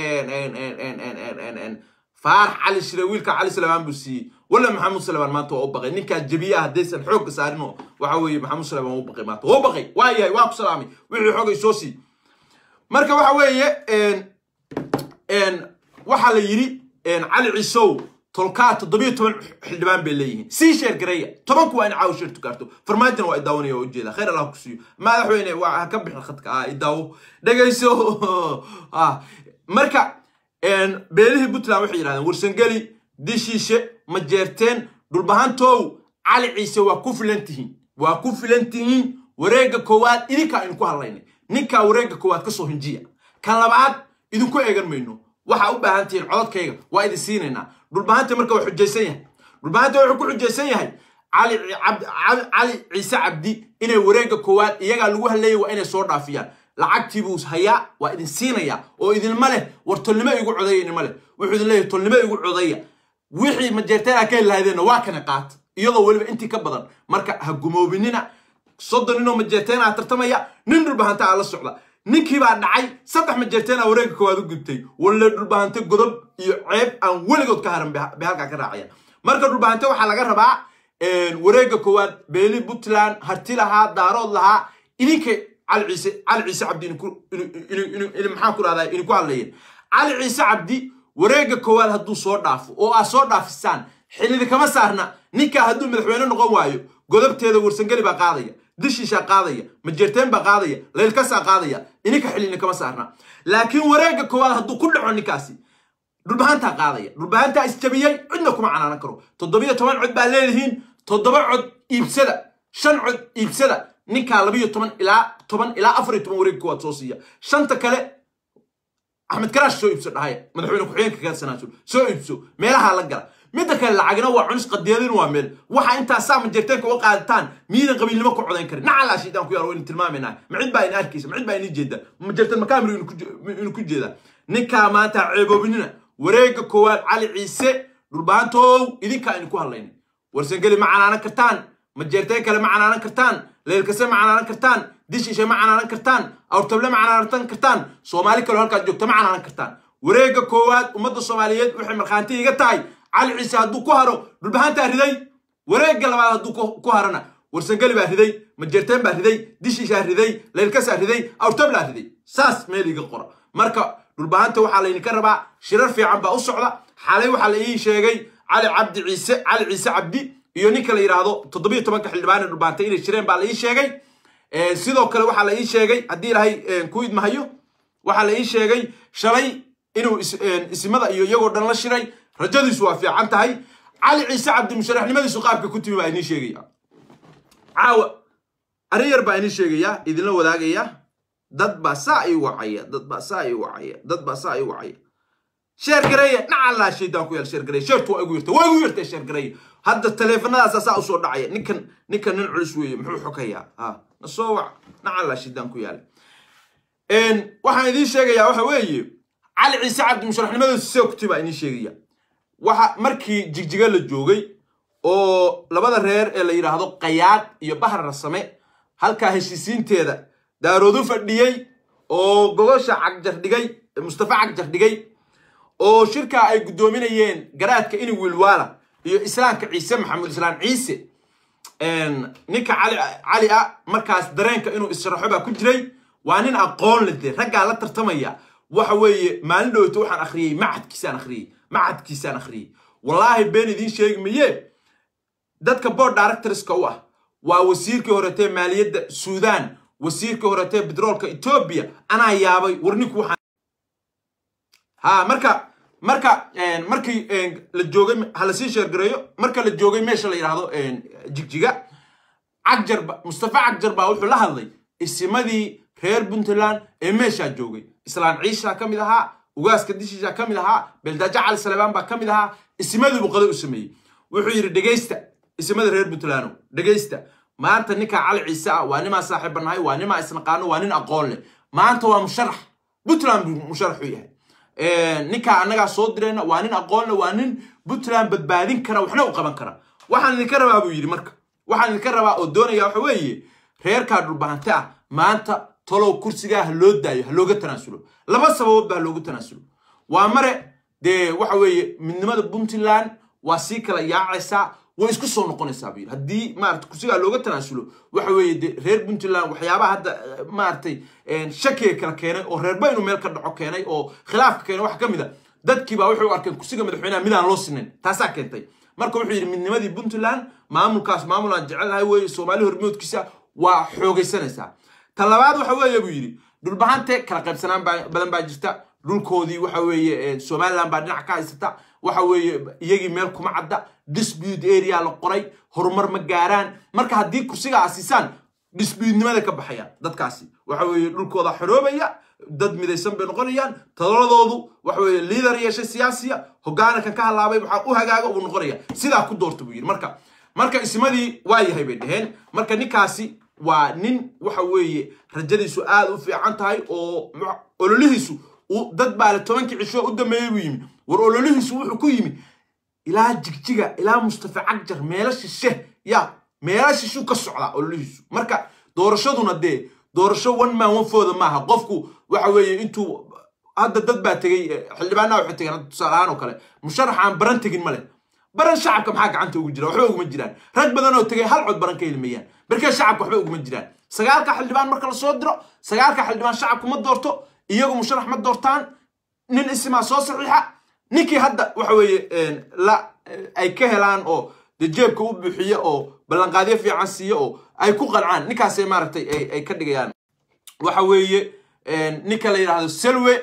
Speaker 1: Faarax Cali Shire, wiilka Cali Salebaan buu siiyey. Walla Maxamuud Salebaan maanta waa u baqay ninkaa Jabiye ah, haddaysan xoogga saarin oo waxa weeye Maxamuud Salebaan waa u baqay maanta, waa u baqay. Waa yahay, waa ku salaamay, wixii xogay soo sii. Marka waxa weeye waxaa la yidhi Cali Ciisow, tolkaa 17 xildhibaan bay leeyihiin, sii share gareeya, 10-ku waa in caawa share tukaarto. Farmaajona waa idaawanaya, waa ujeeda, khayr Allah ku siiyo. Madaxweyne, waa ha ka bixin khadka, ah idaawo, dhegayso. Marka beelihii Puntland waxay yidhahdeen Warsangeli, Dishiishe, Majeerteen, Dhulbahantow, Cali Ciise waa ku filan tihiin, waa ku filan tihiin wareegga koowaad, idinkaa idinku hadlaynay, ninkaa wareegga koowaad ka soo hinjiya, kan labaad idinku eegan mayno, waxaa u baahan tihiin codadkayga waa idin siinaynaa. Dhulbahanta marka waa xujaysan yahay, Dhulbahanta wuxuu ku xujaysan yahay Cali Ciise Cabdi inay wareegga koowaad iyagaa lagu hadlayay waa inay soo dhaafiyaan. Lacagtii buu hayaa, waa idin siinayaa oo idinma leh war tolnimo igu codaya, idinma leh, wuxuu idin leeyahay tolnimo igu codaya, wixii Majeerteen ka heli lahaydeenna waa kana qaat, iyadoo weliba intii ka badan. Marka ha gumoobinina, 30 ninoo Majeerteen aa tartamaya, nin Dhulbahanta aa la socda, ninkii baa dhacay, saddex Majeerteen aa wareegga koowaad u gudtay. Walle Dhulbahante godob iyo ceeb aan weligood ka haran bay halkaa ka raacayaan. Marka Dhulbahante waxaa laga rabaa wareegga koowaad beeli Puntland Harti lahaa, Daarood lahaa, idinka Cali Ciise Cabdi maxaan ku rahdaa idinku hadlayeen. Cali Ciise Cabdi wareegga koowaad hadduu soo dhaafo oo aad soo dhaafisaan, xilidi kama saarna ninkaa. Hadduu madaxweyne noqon waayo, godobteeda Warsangeli baa qaadaya, Dishiishaa qaadaya, Majeerteen baa qaadaya, Leylkasaa qaadaya, idinka xilini kama saarna. Laakiin wareegga koowaad hadduu ku dhaco ninkaasi, Dhulbahantaa qaadaya, Dhulbahantaa isjabiyey, cidna kuma canaanan karo. 17 cod baa leedihiin, 7 cod iibsada, 5 cod iibsada, ninkaa 12 ilaa 10 ilaa 14 wareegga koowaad soo siiya, shanta kale Axmed Karaash soo iibso dhahaya, madaxweyne ku-xigeenka kaga sanaasul soo iibso, meelaha la gala. Midda kale lacagna waa cunis, qadiyadin waa meel waxa intaa saa Majeerteenka uga qaadataan, miidan qabiilnimo ku codayn karin. Nacalaa shaydaan ku yaal, waynu tilmaamaynaa. Ma cid baa ina arkaysa? Ma cid baa ini jeeda? Majeerteen makaamir inu ku jeeda? Ninkaa maanta ceeboobinina wareegga koowaad Cali Ciise. Dhulbaantow, idinkaa idinku hadlaynay, Warsangeli ma canaanan kartaan, Majeerteen kale ma canaanan kartaan, Leelkase ma canaanan kartaan, Dishiishe ma canaanan kartaan, Awrtable ma canaanan kartaan, Soomaali kaloo halkaad joogta ma canaanan kartaan. Wareegga koowaad ummadda Soomaaliyeed waxay markhaanti iga tahay, Cali Ciise hadduu ku haro, Dhulbahantaa riday. Wareegga labaad hadduu ku harana, Warsangeli baa riday, Majeerteen baa riday, Dishiishaa riday, Leelkasaa riday, Awrtablaa riday, saas meel iga qora. Marka Dhulbahanta waxaa laydinka rabaa, shirar fiican baa u socda. Xalay waxaa la ii sheegay Cali Cabdi Ciise, Cali Ciise Cabdi iyo ninka la yidhaahdo 17-ka xildhibaan ee Dhulbahanta inay shireen baa la ii sheegay. Sidoo kale waxaa la ii sheegay, haddii Ilaahay ku idmahayo, waxaa la ii sheegay shalay inuu isimada iyo iyagoo dhan la shiray. Rajadiisu waa fiican tahay. Cali Ciise Cabdi musharaxnimadiisu qaabka ku timi baa idiin sheegaya caawa, arrin yar baa idiin sheegaya, idinla wadaagaya. Dad baa saa ii wacaya, dad baa saa ii wacaya, dad baa saa ii wacaya. Share gareeya, nacalaa shaydaan ku yaal, share gareeya, share-tu waa igu yartay, waa igu yartay, share gareeya. Hadda taleefanadaasa saa usoo dhacaya. Ninkan nin culus weeye, muxuu xokayaa? Ha na soo wac, nacalaa shaydaan ku yaal. Waxaan idiin sheegayaa waxa weeye, Cali Ciise Cabdi musharaxnimadiisu see ku timi baa idiin sheegaya. Waxa markii Jigjiga la joogay oo labada reer ee la yidhaahdo Qayaad iyo Bahar Rasame halkaa heshiisiinteeda Daaroodu fadhiyey oo gogosha Cagjar dhigay, Mustafa Cagjar dhigay oo shirka ay guddoominayeen garaadka ini Wiilwaala iyo Islaamka Ciise Maxamuud Islaan Ciise, ninka Cali ah markaas dareenka inuu israxo baa ku jiray. Waa nin aqoon leh, dee raggaa la tartamaya waxa weeye maalin dhowto waxaan akhriyey macadkiisaan akhriyey. Wallaahi been idiin sheegi maye, dadka board directorska u ah waa wasiirkii horetee maaliyadda Suudaan, wasiirkii horetee betroolka Etoobiya. Anaa yaabay, war ninku waxaan ha marka markii la joogay, ha lasii share gareeyo. Marka la joogay meesha la yidhaahdo Jigjiga, Cagjar, Mustafa Cagjar baa wuxuu la hadlay isimadii reer Puntland ee meeshaa joogay. Islaan Ciishaa ka mid ahaa, Ugaaska Dishiishaa ka mid ahaa, Beldaajo Cali Salebaan baa ka mid ahaa. Isimadii buu qada u sameeyey. Wuxuu yidhi: "Dhegaysta, isimada reer Puntland, dhegaysta. Maanta ninka Cali Ciise ah waa nimaa saaxiibanahay, waa nimaa isnaqaano, waa nin aqoon leh. Maanta waa musharax Puntland buu musharax u yahay. Ninkaa annagaa soo dirayna, waa nin aqoon leh, waa nin Puntland badbaadin kara, waxna u qaban kara. Waxaan idinka rabaa," buu yidhi, "marka waxaan idinka rabaa oo doonaya waxa weeye reerkaa Dhulbahante ah maanta tolow kursigaa ha loo daayo, ha looga tanaasulo. Laba sababood ba ha loogu tanaasulo. Waa mare, dee waxa weeye midnimada Puntland waa sii kala yaacaysaa, way isku soo noqonaysaa," buu yidhi, "haddii maarata kursigaa looga tanaasulo. Waxa weeye de reer Puntland waxyaabaha hadda maaragtay shakiga kala keenay oo reerba inuu meel ka dhaco keenay oo khilaafka keenay waxa ka mid a dadkii baa waxay u arkeen kursiga madaxweynaha midaan loo sinayn. Taasaa keentay. Marka wuxuu yidhi midnimadii Puntland, maamulkaas maamul aan jecelnahay weeye, Soomaali hormoodkiisa waa xoogaysanaysaa. Ta labaad waxa weeye," buu yidhi, "Dhulbahante kala qaybsanaan badan baa jirta. Dhulkoodii waxa weeye Somaliland baa dhinac ka haysata. Waxa weeye iyagii meel kuma cadda, dispute area la qoray, horumar ma gaaraan. Marka haddii kursiga asiisaan, disputenimada ka baxayaan dadkaasi. Waxa weeye dhulkooda xoroobaya, dad midaysan bay noqonayaan, taladoodu waxa weeye leader yeeshay siyaasiya, hogaankan ka halaabay waxaa u hagaaga uu noqonaya. Sidaa ku doorta," buu yidhi. Marka ismadii waa yahay bay dheheen. Marka ninkaasi waa nin waxa weeye rajadiisu aad u fiican tahay oo ololihiisu dad baa le 10kii cisho u dambeeyey buu yimi. War ololihiisu wuxuu ku yimi ilaa Jigjiga, ilaa Mustafa Cagjar, meelo shishe ya meelo shishuu ka socdaa ololihiisu. Marka doorashaduna dee doorasho one man one vote maaha. Qofku waxa weeye intuu hadda dad baa tegey, xildhibaanaha waxay tegeen hadda tusaale ahaan oo kale, musharax aan Baran tegin ma leh. Baran shacabka maxaa gacanta ugu jira? Waxba uguma jiraan. Rag badan oo tegay hal cod Baran ka helimayaan. Barkee shacabka waxba uguma jiraan. Sagaalka xildhibaan marka lasoo diro, sagaalka xildhibaan shacabku ma doorto, iyagu musharax ma doortaan. Nin isimaa soo saxiixa, ninkii hadda waxa weeye la ay ka helaan oo dee jeebka u buuxiya oo ballanqaadyo fiican siiya oo ay ku qancaan, ninkaasay maaragtay ay ka dhigayaan. Waxa weeye ninka la yidhaahdo Selwe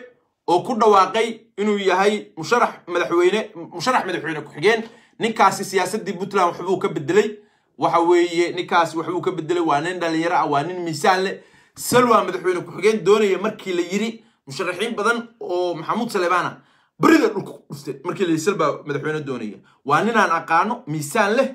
Speaker 1: oo ku dhawaaqay inuu yahay musharax madaxweyne, musharax madaxweyne ku-xigeen, ninkaasi siyaasaddii Puntland waxbuu ka bedelay. Waxa weeye ninkaasi waxbuu ka bedelay. Waa nin dhalinyaro ah, waa nin miisaan leh. Salwa madaxweyne ku-xigeen doonaya markii la yiri, musharaxiin badan oo Maxamuud Saleebaan ah barida dhulka ku dhuftay markii la yiri Salwa madaxweyne doonaya. Waa ninaan aqaano, miisaan leh.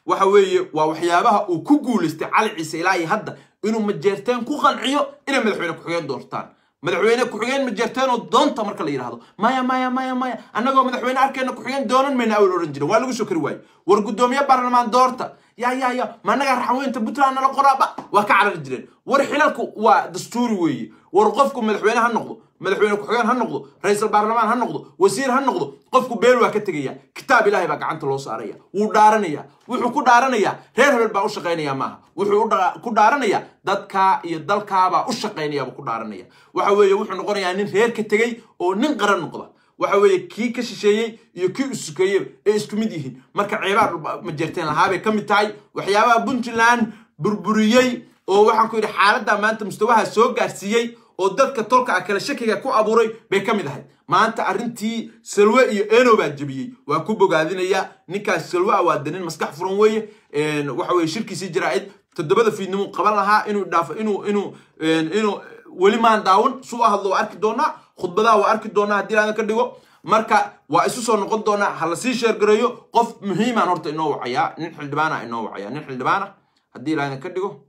Speaker 1: Waxa weeye waa waxyaabaha uu ku guulaystay Cali Ciise ilaa iyo hadda, inuu Majeerteen ku qanciyo inay madaxweyne ku-xigeen doortaan. Madaxweyne ku-xigeen Majeerteenoo doonta marka la yidhaahdo, maya, maya, maya, maya, annagoo madaxweyne arkayna ku-xigeen doonan mayna awal odhan jirin. Waa lagu soo kari waaye. War guddoomiye baarlamaan doorta, ya ya ya, ma annagaa raxweynta Puntland nala qoraaba, waa ka carari jireen. War xilalku waa dastuuri weeye. War qofku madaxweyne ha noqdo, madaxweyne ku-xigeen ha noqdo, ra'iisul baarlamaan ha noqdo, wasiir ha noqdo, qofku beel waa ka tegaya. Kitaab Ilaahay baa gacanta loo saaraya, wuu dhaaranaya. Wuxuu ku dhaaranayaa reer hebel baa u shaqaynaya maaha, wuxuu ku dhaaranayaa dadkaa iyo dalkaabaa u shaqaynaya buu ku dhaaranaya. Waxa weeye wuxuu noqonayaa nin reer ka tegey oo nin qaran noqda. Waxa weeye kii ka shisheeyey iyo kii usukeeyey ee isku mid yihiin. Marka ceebaha Majeerteen lahaabay ka mid tahay waxyaabaha Puntland burburiyey oo waxaan ku yidhi xaaladda maanta mustawaha soo gaarsiiyey oo dadka tolka ah kale shakiga ku abuuray bay ka mid ahayd. Maanta arrintii Salwe iyo Eno baa jebiyey, waa ku bogaadinaya ninkaas Salwe ah. Waa danin maskax furan weeye. Waxa weeye shirkiisii jaraa'id 7da fiidnimo qaban lahaa inuu dhaafo, inuu weli maan daawan suu hadlo. Waa arki doonaa khudbadaha, waa arki doonaa haddii ilaadan ka dhigo. Marka waa isu soo noqon doonaa. Ha lasii share gareeyo. Qof muhiimaan horta inoo wacayaa, nin xildhibaana inoo wacaya, nin xildhibaana haddii ilaadan ka dhigo.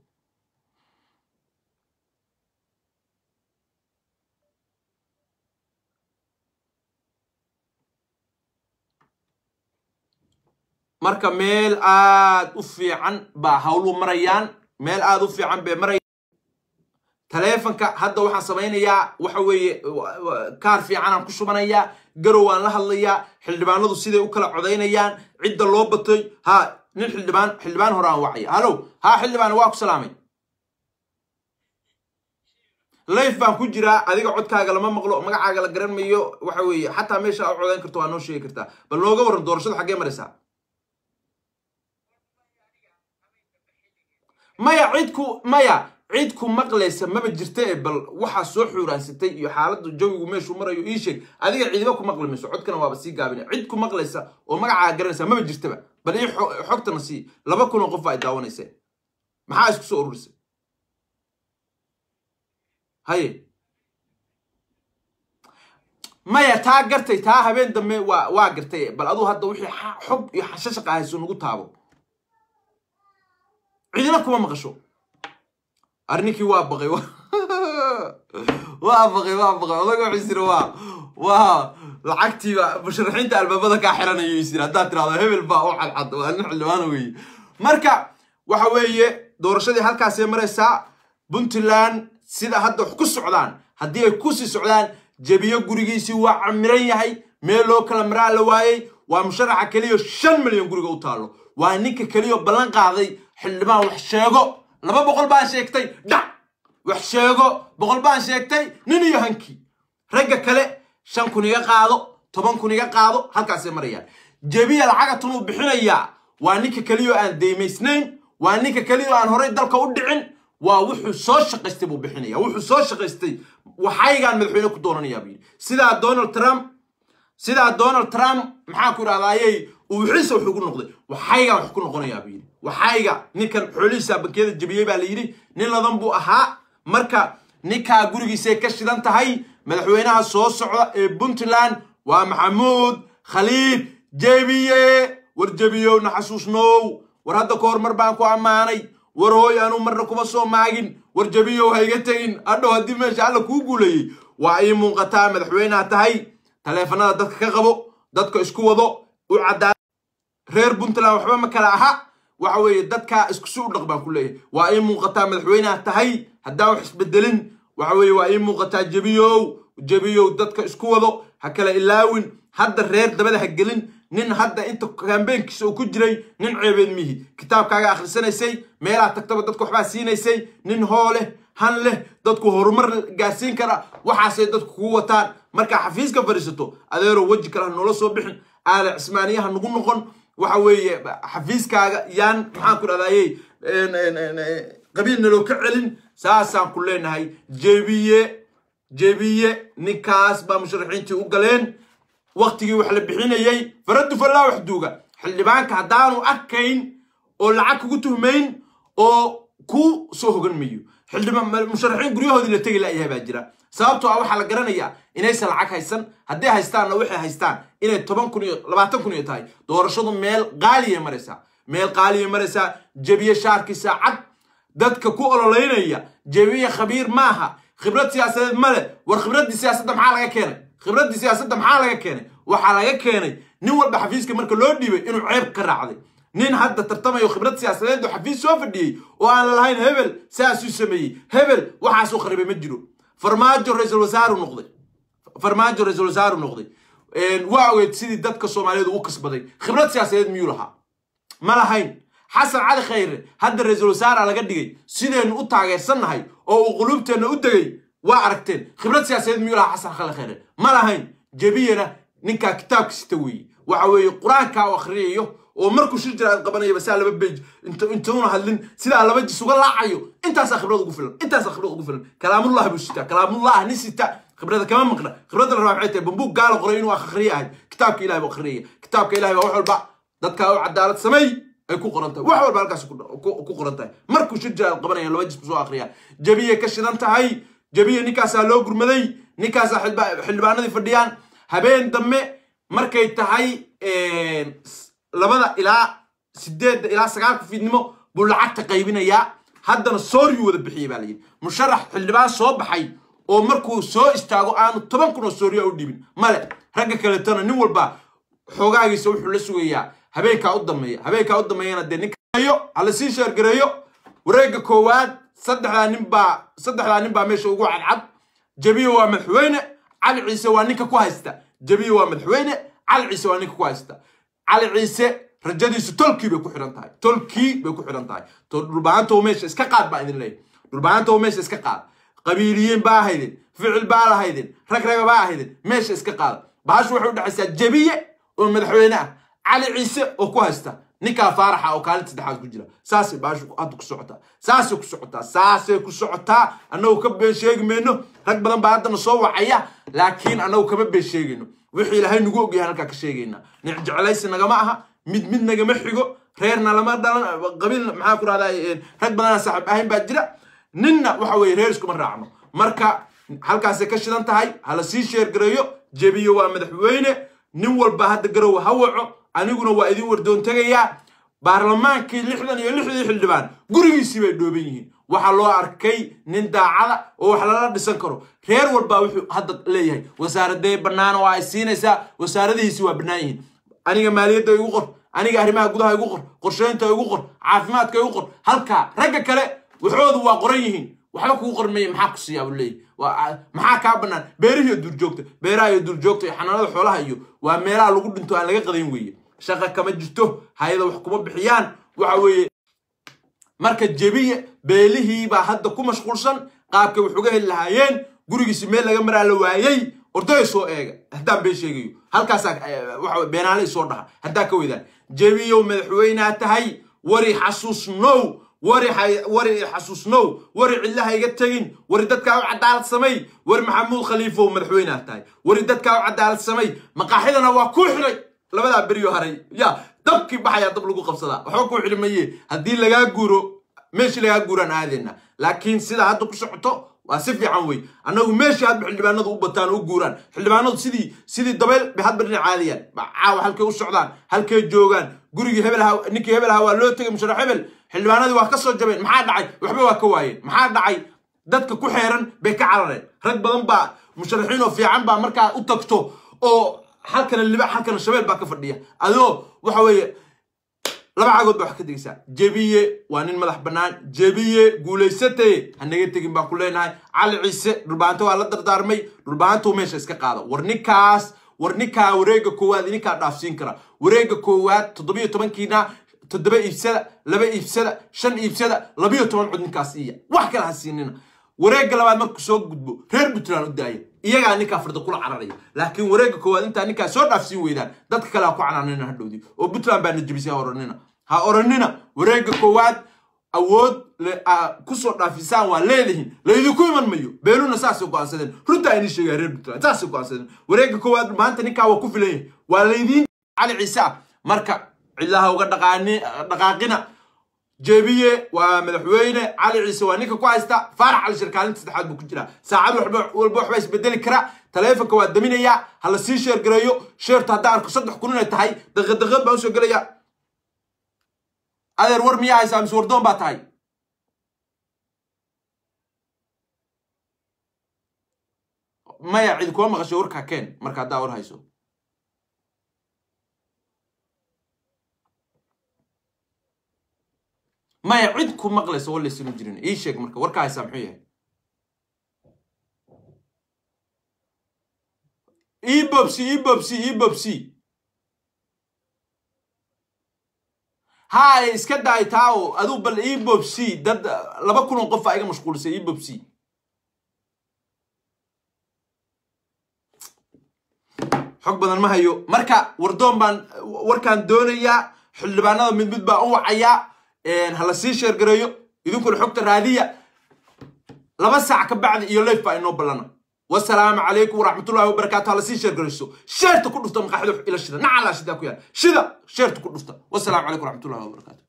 Speaker 1: Marka meel aad u fiican baa hawlu marayaan, meel aad u fiican bay marayaan. Taleefanka hadda waxaan samaynayaa waxa weeye kaar fiican aan ku shubanayaa, garow aan la hadlayaa, xildhibaanadu siday u kala codaynayaan, cidda loo batay. Ha, nin xildhibaan hore aan wacaya. Halow, ha xildhibaan, waa ku salaamay. Live baan ku jiraa, adiga codkaaga lama maqlo, magacaaga la garan mayo. Waxa weeye xataa meesha aa u codayn karto waa noo sheegi kartaa. Bal nooga warran doorashadu xaggee maraysaa? Maya, cid ku maqlaysa maba jirta e. Bal waxaa soo xuuraansatay iyo xaaladda jawigu meeshuu marayo ii sheeg. Adiga cidiba ku maqli mayso, codkana waaba sii gaabina. Cid ku maqlaysa oo magacaaga garanaysa maba jirtaba. Bal ii xogtana sii. 2000 oo qof baa i daawanaysa. Maxaa isku soo ururisay? Haye, maya, taa gartay, taa habeen dambe waa gartay. Bal aduu hadda wixii xog iyo xashashaqa hayso nagu taabo. Cidina kuma maqasho. Arrinkii waa baqay, waa baqay, waa baqay odaga. Wuxuu isiri waa lacagtiiba musharaxiinta albaabada kaa xiranayo. Isiri haddaad tirahdo hebel baa u cadcad, waa nin xildhibaan weeye. Marka waxa weeye doorashadii halkaasay maraysaa Puntland. Sida hadda wax ku socdaan, haddii ay ku sii socdaan, Jebiyo gurigiisii waa camiran yahay, meel loo kala maraa la waayey. Waa musharaxa keliya 5 milyan guriga u taalo. Waa ninka keliya ballan qaaday xildhibaan wax sheego 200 baan sheegtay, dhac wax sheego 100 baan sheegtay, nin iyo hankii. Ragga kale 5000 iga qaado, 10,000 iga qaado, halkaasay marayaan. Jebiya lacagatun uu bixinayaa. Waa ninka keliya aan deymaysnayn, waa ninka keliya aan horay dalka u dhicin. Waa wuxuu soo shaqaystay buu bixinaya, wuxuu soo shaqaystay. Waxaygaan madaxweyne ku doonanayaa buu yidhi. Sidaa Donald Trump, maxaa ku idhahdaayey, uu wixiisa wuxuu ku noqday, waxaygaan wax ku noqonayaa buu yidhi. Waxayga ninkan xoolihiisa bankiyada jabiyey baa la yidhi, nin ladan buu ahaa. Marka ninkaa gurigiisay ka shidan tahay. Madaxweynaha soo socda ee Puntland waa Maxamuud Khaliif Jebiye. War Jebiyow, na xasuusnow. War hadda ka hor mar baan ku ammaanay. War hooy, anuu marna kuma soo maagin. War Jebiyow, ha iga tegin hadhow haddii meesha Alla kuu guuleeyey. Waa ii muuqataa madaxweynaha tahay. Taleefanada dadka ka qabo, dadka isku wado, u caddaa. Reer Puntland waxba ma kala aha. Waxa weeye dadka isku si u dhaq baan ku leeyahay. Waa ii muuqataa madaxweynaha tahay haddaan wax isbedelin. Waxa weeye waa ii muuqataa. Jebiyow, Jebiyow, dadka isku wado, ha kala ilaawin. Hadda reer dabada ha gelin. Nin hadda inta campaignkiisa uu ku jiray nin ceebeed mihi. Kitaabkaaga akhrisanaysay, meelaha tagtaba dadka waxbaa siinaysay. Nin hoo leh, han leh, dadku horumar gaarsiin kara, waxaasay dadku kugu wataan. Markaa xafiiska fadhiisato, adeero, weji kale ha noola soo bixin, aale cismaaniyaha nagu noqon. Waxa weeye xafiiskaaga yaan, maxaan ku dhahdaayey, qabiil naloo ka celin. Saasaan ku leenahay. Jebiye, Jebiye, ninkaas baa musharaxiintii u galeen waktigii wax la bixinayey. Faradu fallaa wax duuga. Xildhibaanka haddaanu arkayn oo lacag kugu tuhmayn oo ku soo hogan mayo. Xildhibaan musharaxiin guryahoodii la tegi la'yahay baa jira, sababtoo ah waxaa la garanayaa inaysan lacag haysan. Hadday haystaanna, waxay haystaan inay 10,000 iyo 20,000 iyo tahay. Doorashadu meel qaaliya maraysaa, meel qaaliya maraysaa. Jebiye shaarkiisa cad dadka ku ololeynaya. Jebiye khabiir maaha, khibrad siyaasadeed male. War khibraddii siyaasadda maxaa laga keenay? Khibraddii siyaasadda maxaa laga keenay? Waxaa laga keenay nin walba xafiiska marka loo dhiibay inuu ceeb ka raacday. Nin hadda tartamayo khibrad siyaasadeed oo xafiis soo fadhiyey oo aan la lahayn hebel saasuu sameeyey, hebel waxaasuu kharibay, ma jiro. Farmaajo ra-iisul wasaaru noqday, Farmaajo ra-iisul wasaaru noqday. Waa ogeed sidii dadka Soomaaliyeed ugu kasbaday. Khibrad siyaasadeed miyuu lahaa? Ma lahayn. Xasan Cali Khayre hadda ra-iisul wasaara laga dhigay, sidaynu u taageersannahay oo uu quluubteenna u degay waa aragteen. Khibrad siyaasadeed miyuu lahaa Xasan Cali Khayre? Ma lahayn. Jebiyana ninkaa kitaabka sita weeye. Waxa weeye qur-aankaa u akhriyayo oo markuu shir jira qabanayaba saa laba page intuuna hadlin sidaa laba jis uga laacayo. Intaasaa khibrad ugu filan, intaasaa khibrad ugu filan. Kalaamullah buu sitaa, kalaamullah nin sita khibrada kama maqna. Khibradda la rabaa maxay tahay? Bambuug gaala qoray inuu akhriya ahayd. Kitaabka Ilahay buu akhriyaya. Kitaabka Ilahay baa wax walba dadka u cadaalad samey ay ku qoran tahay, wax walba halkaas ku qoran tahay. Markuu shir jira qabanaya laba jis buu soo akhriyaa. Jabiye ka shidan tahay. Jabiye ninkaasaa loo gurmaday, ninkaasaa xildhibaanadii fadhiyaan. Habeen dambe markay tahay 2da ilaa 8da ilaa 9ka fiidnimo buu lacagta qaybinayaa. Haddana sooriyuu wada bixiyey baa layidhi. Musharax xildhibaan soo baxay oo markuu soo istaago aanu 10,000 oo sooriya u dhibin male. Ragga kaletona nin walba xoogaagiisa wuxuu la sugayaa habeenkaa u dambeeya. Habeenkaa u dambeeyana dee ninkayo hala sii share gareeyo. Wareegga koowaad Saddexdaa nin baa meesha ugu cadcad. Jabiye waa madaxweyne, Cali Ciise waa ninka ku haysta. Jabiye waa madaxweyne, Cali Ciise waa ninka ku haysta. Cali Ciise rajadiisu tolkii bay ku xidhan tahay, tolkii bay ku xidhan tahay. Dhulbahantow meesha iska qaad baa idin leeyahay, dhulbahantow meesha iska qaad. Qabiiliyiin baa ahaydin, ficil baa lahaydin, rag raga baa ahaydin, meesha iska qaada. Bahashu waxay u dhexaysaa Jabiye oo madaxweyne ah, Cali Ciise oo ku haysta, ninkaa Faaraxa oo kaalinta saddexaad ku jira. Saasay bahashu hadda ku socotaa, saasay ku socotaa, saasay ku socotaa. Annagu ka been sheegi mayno, rag badan baa haddana soo wacaya, laakiin annagu kama been sheegayno. Wixii Ilaahay nagu ogyahay halkaa ka sheegaynaa. Jeclaysi nagama aha, mid mid nagama xigo, reerna lama dhalan, qabiil maxaa ku rahdaa, rag badanaa saaxiib ahayn baa jira, ninna waxa weeye reer iskuma raacno. Marka halkaasay ka shidan tahay, hala sii sheergareeyo. Jebiyo waa madaxweyne, nin walba hadda Garowe ha waco. Aniguna waa idin wardoon tegayaa. Baarlamaankii 66dii xildhibaan gurigiisii bay dhooban yihiin. Waxaa loo arkay nin daacada oo wax lala dhisan karo. Reer walbaa wuxuu hadda leeyahay wasaaradee bannaan oo ay siinaysaa, wasaaradihiisi waa bannaan yihiin. Aniga maaliyadda igu qor, aniga arrimaha gudaha igu qor, qorsheynta igu qor, caafimaadka igu qor. Halkaa ragga kale waxoodu waa qoran yihiin, waxba kugu qoran maya, maxaa ku siiyaa buu leeyahy, maxaa kaa bannaan? Beerihiiyo duurjoogta, beeraha iyo duurjoogta iyo xanaanada xoolaha iyo waa meelaha lagu dhinto aan laga qadayn weeye. Shaqa kama jirto, hay-ada wax kuma bixiyaan waxa weeye. Marka Jebiye beelihii baa hadda ku mashquulsan qaabkay wax uga heli lahaayeen. Gurigiisi meel laga maraa la waayey. Ordaya soo eega haddaan been sheegayo, halkaasaa waxa beenaale soo dhaha haddaa ka weydaan. Jebiyow madaxweynaa tahay, wari xasuusnow, wari wari xasuusnow, wari cidlaha iga tegin, wari dadkaa u cadaalad samay. Wari Maxamuud Khaliifow madaxweynaa tahay, wari dadkaa u cadaalad samay. Maqaaxidana waa ku xidhay labadaa beriyo haray, ya dabkii baxayaa dab lagu qabsadaa, waxba ku xidhi maye. Haddii lagaa guuro meeshii lagaa guuraan aadayna, laakiin sida hadda ku socoto waa si fiican wey. Annagu meeshii hadba xildhibaanadu u bataan u guuraan. Xildhibaanadu sidii dabayl bay hadba dhinac caadayaan, caawa halkay u socdaan, halkay joogaan. Gurigii hebel ahaa, ninkii hebel ahaa waa loo tegay, musharax hebel, xildhibaanadii waa ka soo jabeen. Maxaa dhacay? Waxba waa ka waayeen. Maxaa dhacay? Dadka ku xeeran bay ka carareen. Rag badan baa musharaxiin oo fiican baa markaa u tagto oo halkana liba, halkana shabeel baa ka fadhiya, adoo waxa weeye laba cagood baa wax ka degaysaa. Jebiye waa nin madax bannaan. Jebiye guulaysataye, ha naga tegin baan ku leenahay. Cali Ciise dhulbahanto waa la dardaarmay, dhulbahantuu meesha iska qaada. War ninkaas, war ninkaa wareegga koowaad idinkaa dhaafsiin kara. Wareegga koowaad 17kiina 7 iibsada, 2 iibsada, 5 iibsada, 12 cod ninkaas iya, wax kale ha siinina. Wareegga labaad markuu soo gudbo reer Puntland u daaya, iyagaa ninkaa farda kula cararaya. Laakiin wareegga koowaad intaa ninkaa soo dhaafsiin weydaan, dadka kale ha ku canaanina hadhowdii oo Puntland baa na jebisay ha oranina, ha oranina. Wareegga koowaad awood kusoo dhaafisaan waa leedihiin, laydinku iman mayo. Beeluna saasay go'aansadeen, runtaa idin sheegaya, reer Puntland saasay go'aansadeen. Wareegga koowaad maanta ninkaa waa ku filan yahay, waa laydiin Cali Ciise ah. Marka cidlaha uga dhaqaani dhaqaaqina. Jebiye waa madaxweyne, Cali Ciise waa ninka ku haysta, Faarax Cali shirkaalinta saddexaad buu ku jiraa. Saacad walba waxba isbedeli kara. Taleefonka waa daminayaa, ha la sii sheergareeyo. Sheertu haddaan arko 3000 inay tahay, daqiiq daqiiq baan usoo gelaya. Adeer, war miyaa haysaa mise wardoon baa tahay? Maya, cid kuma maqasho, warkaa keen. Marka haddaa war hayso, maya, cid ku maqlayso walaysanu jirin. Ii sheeg marka warkaa haysaa muxuu yahay? Ii bobsi, ii bobsi, ii bobsi. Haay, iska daay taawo aduu, bal ii bobsi. Dad 2000 oo qof aa iga mashquulisay. Ii bobsi. Xog badan ma hayo, marka wardoon baan warkaan doonayaa. Xildhibaanada mid mid baan u wacayaa, ha la sii sheergareeyo. Idinkuna xogta raadiya. 2 saac ka bacdi iyo live baa inoo ballana. Wasalaamu calaykum waraxmatullahi wabarakaatu. Hala sii sheergarayso, sheerta ku dhufta. Maqaaxida ila shida nacalaa shidaa ku yaal shida, sheerta ku dhufta. Wasalaamu calaykum waraxmatullahi wabarakaatu.